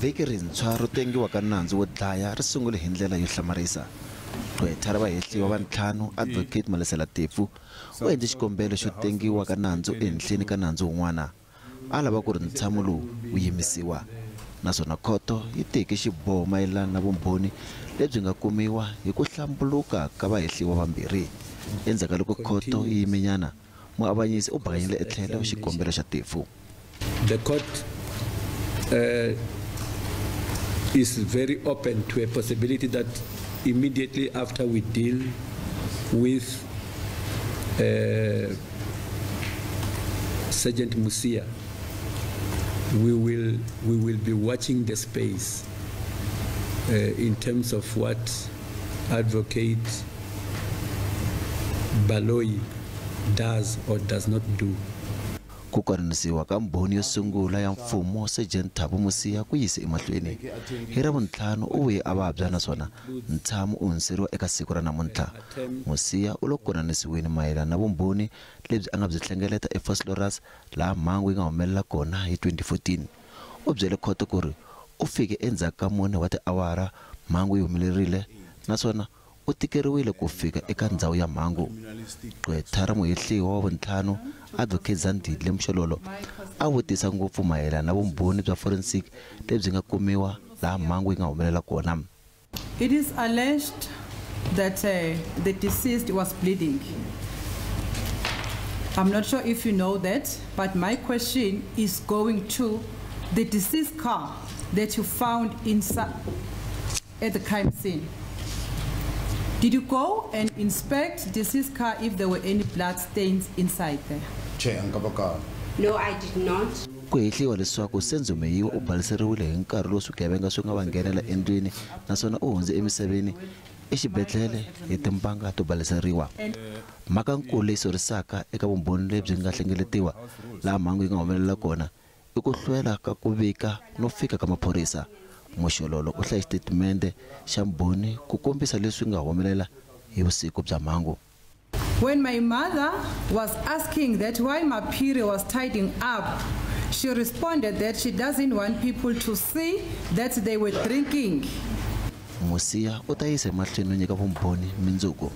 Vhiki rintshwa ro tengiwa ka nandzu wo dlaya ri sungule hi ndlela yo hlamarisa. Gqwetha ra vahehliwa va ntlhanu, Advocate Malesela Teffo, u endle xikombelo xo tengiwa ka nandzu ehenhleni ka nandzu wun'wana. A lava ku ri ntshamo lowu wu yimisiwa, naswona khoto yi teke xiboho mayelana na vumbhoni lebyi nga kumiwa hi ku hlambuluka ka vahehliwa vambirhi. Endzhaku ka loko khoto yi yimenyana, muavanyisi u bakanyile etlhelo xikombelo xa Teffo. The court is very open to a possibility that immediately after we deal with Sergeant Mosia, we will be watching the space in terms of what Advocate Baloyi does or does not do. Ku konanisiwa ka mbhoni yo sungula ya mfumo, Sergeant Thabo Mosia, ku yise emahlweni. Hi Ravuntlhanu u vuye a vabya, naswona ntshamo u hundziseriwa eka siku ra namuntlha. Mosia u lo konanisiweni mayelana na vumbhoni lebyi a nga byi hlengeleta eVosloorus, laha mhangu yi nga humelela kona hi 2014. U byele khoto ku ri u fike endzhaku ka 4 wa tiawara mhangu yi humelerile, naswona u tikeriwile ku fika eka ndhawu ya mhangu. Gqwetha ra muhehliwa wa vuntlhanu, Advocate Zandile Mshololo, a vutisa ngopfu mayelana na vumbhoni bya forensic lebyi nga kumiwa laha mhangu yi nga humelela kona. It is alleged that the deceased was bleeding. I'm not sure if you know that, but my question is going to the deceased car that you found inside at the crime scene. Did you go and inspect deceased car if there were any blood stains inside there? Che, a nka ba ka. No, I did not. Ku hehliwa leswaku Senzo Meyiwa u baleseriwile hi nkarhi lowu swigevenga swi nga va nghenela endlwini, naswona u hundze emisaveni exibedhlele hi timbanga to baleseriwa. Mhaka nkulu leyi sorisaka eka vumbhoni lebyi nga hlengeletiwa laha mhangu yi nga humelela kona i ku hlwela ka ku vika no fika ka maphorisa. Mshololo u hlaye xitatimende xa mbhoni ku kombisa leswi nga humelela hi vusiku bya mhangu. When my mother was asking that why Mapiri was tidying up, she responded that she doesn't want people to see that they were drinking. Mosia u ta yisa emahlweni no nyika vumbhoni mindzuku.